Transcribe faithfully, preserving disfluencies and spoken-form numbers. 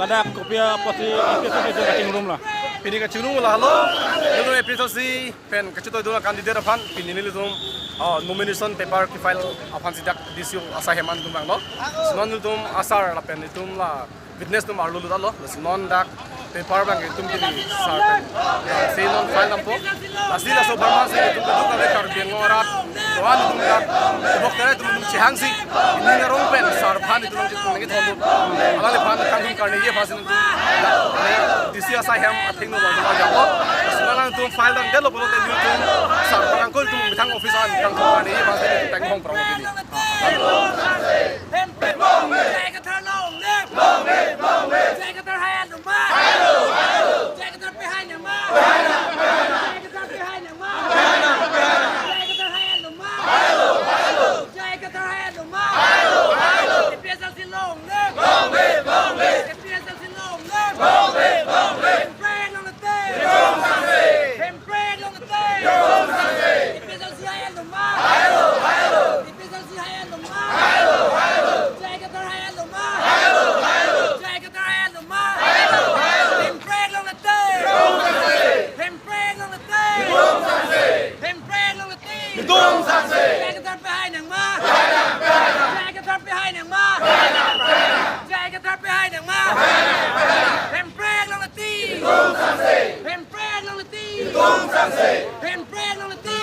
Ladak kopi apotsi A P H L C kachingrum la? Pini kachingrum la helo. Nelitum A P H L C pen kachetoi dun a-candidate aphan pini nelitum, ah, nomination paper kefile aphan si dak D C asai hem an dun abang lo. Si non nelitum asar lapen itum la witness atum arlo lutlo. Si non dak paper abang itum pini sar pen, ah, si non file dampo. Lasi laso apharman si itum kadokave Karbi Anglong arat, doan itum dak, tebok tere itum chehangsi, pini arong pen sar aphan itum nangji nangji thomut. Alangliphan kangthum karni ye aphan si nelitum D C asai hem athengno bang itum ajak lo. Si non nangtum file damdetlo pulote nelitum sar aphan kangkul itum methang office an kangthum karni ye aphan si nelitum thank hong prong pini. Jai Kathar long live! Long live! Long live! Jai Kathar hai aluma! Jai Kathar pe hai nangma! Jai Kathar pe hai nangma! Jai Kathar hai aluma! Jai Kathar hai aluma! A P H L C long live! Long live! Long live! A P H L C long live! Long live! Long live! Hemprek longte! Hemprek longte! A P H L C hai aluma! A P H L C hai aluma! Jai Kathar hai aluma! Jai Kathar hai aluma! Hemprek longte! Hemprek longte! Hemprek longte! Jai Kathar pe hai nangma! Jai Kathar pe hai nangma! Jai Kathar pe hai nangma! Hemprek longte! Hemprek longte! Hemprek longte!